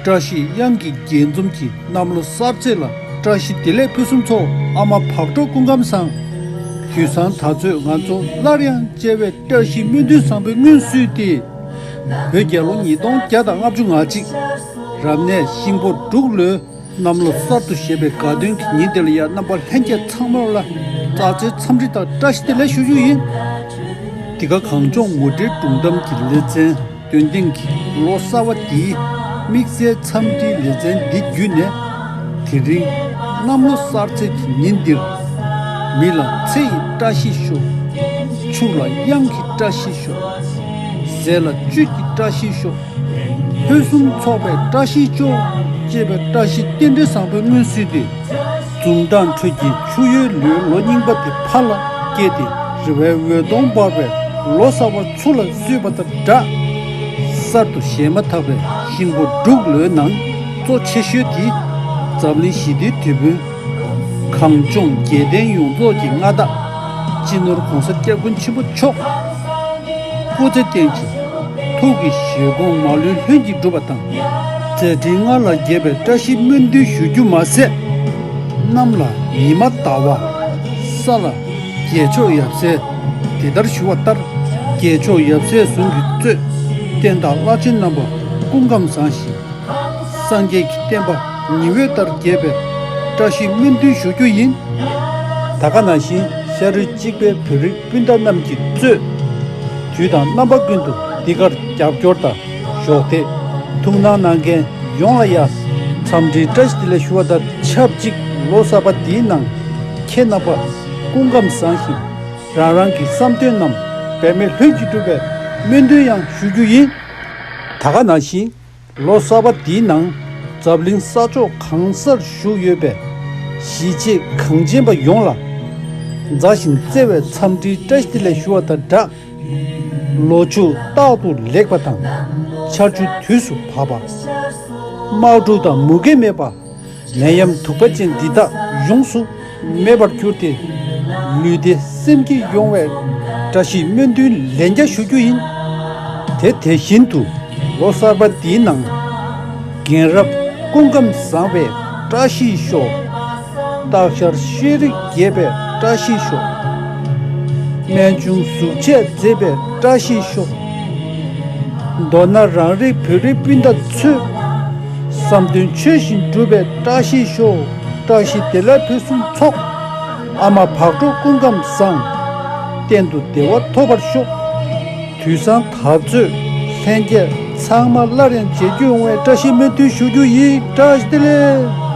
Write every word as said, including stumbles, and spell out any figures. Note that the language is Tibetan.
བཀྲ་ཤིས་གཡང་གི་རྒྱས་འཛོམས་ཀྱི་གནམ་ལོ་གསར་ཚེས་ལ་བཀྲ་ཤིས་བདེ་ལེགས་ཕུན་སུམ་ཚོགས། ཨ་མ་བག་དྲོ་སྐུ་ཁམས་བཟང་། དུས་བཟང་ད་ཚོད་ང་ཚོ་སླར་ཡང་མཇལ་བའི་བཀྲ་ཤིས་སྨོན་འདུན་བཟང་པོའི་སྔོན་བསུས་ཏེ། བོད་རྒྱལ་ལོ་ཉིས་སྟོང་བརྒྱ་དང་ལྔ་བཅུ་ང་གཅིག་རབ་གནས་ཤིང་ཕོ་འབྲུག་ལོའི་གནམ་ལོ་གསར་དུ་བཞད་པའི་དགའ་སྟོན་གྱི་ཉིན་དེ་ལ་ཡང་རྣམ་པ་ལྷན་རྒྱས་ཚང་མ་ལ་རྩ་ཚེ་འཚམས་འདྲི་དང་བཀྲ་ཤིས་བདེ་ལེགས་ཞུ་རྒྱུ་ཡིན། འདི་ག་གངས་ལྗོངས་ངོ་སྤྲོད་སྒྲུང་གཏམ་གྱི་ལེ་ཚན་སྟོན་སྟེང་གི་ལོ་གསར་བ་འདིའི་དམིགས་བསལ་འཚམས་འདྲིའི་ལེ་ཚན་འདི་བརྒྱུད་ནས། དེ་རིང་གནམ་ལོ་གསར་ཚེས་ཀྱི་ཉིན་འདིར། མི་ལ་ཚེ་ཡི་བཀྲ་ཤིས་ཤོག། ཕྱུགས་ལ་གཡང་གི་བཀྲ་ཤིས་ཤོག། ཟས་ལ་བཅུད་ཀྱི་བཀྲ་ཤིས་ཤོག། ཕུན་སུམ་ཚོགས་པའི་བཀྲ་ཤིས་ཤོག། ཅེས་པའི་བཀྲ་ཤིས་རྟེན་འབྲེལ་བཟང་པོའི་སྔོན་བསུས་ཏེ། འཛུམ་མདངས་ཁྲོད་ཀྱི་ཆུ་ཡོས་ལོའི་ལོ་རྙིང་པ་དེ་ཕར་ལ་བསྐྱལ་ཏེ། རེ་བའི་འོད་སྟོང་འབར་བའི་ལོ་གསར་པ་ཚུར་ལ་བསུས་པ་དང་སྦྲགས། གསར་དུ་བཞད་མ་ཐག་པའི་ཤིང་ཕོ་འབྲུག་ལོའི་ནང་གཙོ་ཆེ་ཤོས་དེ། འཛམ་གླིང་ཞི་བདེའི་དེད་དཔོན། གངས་ལྗོངས་རྒྱལ་བསྟན་ཡོངས་རྫོགས་ཀྱི་མངའ་བདག་སྤྱི་ནོར་༸གོང་ས་༸སྐྱབས་མགོན་ཆེན་པོ་མཆོག། སྐུ་ཚེ་བརྟན་ཅིང་། ཐུགས་ཀྱི་བཞེད་དགོངས་མ་ལུས་ལྷུན་གྱིས་འགྲུབ་པ་དང་། མཛད་འཕྲིན་སྔར་ལས་རྒྱས་པའི་བཀྲ་ཤིས་སྨོན་འདུན་ཞུ་རྒྱུ་མ་ཟད། གནམ་ལ་ཉི་མ་ཟླ་བ། ས་ལ་རྒྱལ་མཆོག་ཡབ་སྲས། དེ་ལྟར་ཞུ་བ་ལྟར། རྒྱལ་མཆོག་ཡབ་སྲས་ཟུང་གིས་གཙོས། བསྟན་བདག་བླ་ཆེན་རྣམ་པ་སྐུ་ཁམས་བཟང་ཞིང་། སངས་རྒྱས་ཀྱི་བསྟན་པ་ཉི་འོད་ལྟར་རྒྱས་པའི་བཀྲ་ཤིས་སྨོན་འདུན་ཞུ་རྒྱུ་ཡིན། ད་ག་ནང་བཞིན་ཤ་རུས་གཅིག་པའི་བོད་རིགས་སྤུན་ཟླ་རྣམས་ཀྱིས་གཙོས། དུས་དང་རྣམ་པ་ཀུན་ཏུ་འདི་གར་རྒྱབ་སྐྱོར་དང་གཞོགས་འདེགས་ཐུགས་སྣང་གནང་མཁན་ཡོངས་ལ་ཡང་འཚམས་འདྲིའི་བཀྲ་ཤིས་བདེ་ལེགས་ཞུ་བ་དང་ཆབས་ཅིག་ལོ་གསར་པ་འདིའི་ནང་ཁྱེད་རྣམ་པ་སྐུ་ཁམས་བཟང་ཞིང་། རང་རང་གི་བསམ་དོན་རྣམས་འབད་མེད་ལྷུན་གྱིས་འགྲུབ་པའི་སྨོན་འདུན་ཡང་ཞུ་རྒྱུ་ཡིན། ད་ག་ནང་བཞིན། ལོ་གསར་པ་འདིའི་ནང་འཛམ་གླིང་ས་ཕྱོགས་གང་སར་བཞུགས་ཡོད་པའི་གཞིས་བྱེས་གངས་ཅན་པ་ཡོངས་ལ་མཛའ་ཞིང་བརྩེ་བའི་འཚམས་འདྲིའི་བཀྲ་ཤིས་བདེ་ལེགས་ཞུ་བ་དང་སྦྲགས། ལོ་ཕྱུགས་རྟག་ཏུ་ལེགས་པ་དང་། ཆར་ཆུ་དུས་སུ་བབས་པ། དམག་འཁྲུག་དང་མུ་གེ་མེད་པ། ནད་ཡམས་དུག་པ་ཅན་འདི་དག་ཡོངས་སུ་མེད་པར་གྱུར་ཏེ། ལུས་བདེ་སེམས་སྐྱིད་ཡོང་བའི་བཀྲ་ཤིས་སྨོན་འདུན་ལན་བརྒྱ་ཞུ་རྒྱུ་ཡིན། དེ་དེ་བཞིན་དུ་ལོ་གསར་པ་འདིའི་ནང་རྒན་རབས་སྐུ་ཁམས་བཟང་བའི་བཀྲ་ཤིས་ཤོག། སྟག་ཤར་ཤེས་རིག་རྒྱས་པའི་བཀྲ་ཤིས་ཤོག། རྨད་བྱུང་གཟུགས་བྱད་མཛེས་པའི་བཀྲ་ཤིས་ཤོག། མདོར་ན་རང་རིགས་བོད་རིགས་སྤུན་ཟླ་ཚོས། བསམ་དོན་ཆོས་བཞིན་འགྲུབ་པའི་བཀྲ་ཤིས་ཤོག། བཀྲ་ཤིས་བདེ་ལེགས་ཕུན་སུམ་ཚོགས། ཨ་མ་བག་དྲོ་སྐུ་ཁམས་བཟང་། གཏན་དུ་བདེ་བ་ཐོབ་པར་ཤོག། དུས་བཟང་ད་ཚོད་ལྷན་རྒྱས་ཚང་མ་སླར་ཡང་མཇལ་རྒྱུ་ཡོང་བའི་བཀྲ་ཤིས་སྨོན་འདུན་ཞུ་རྒྱུ་ཡིན། བཀྲ་ཤིས་བདེ་ལེགས།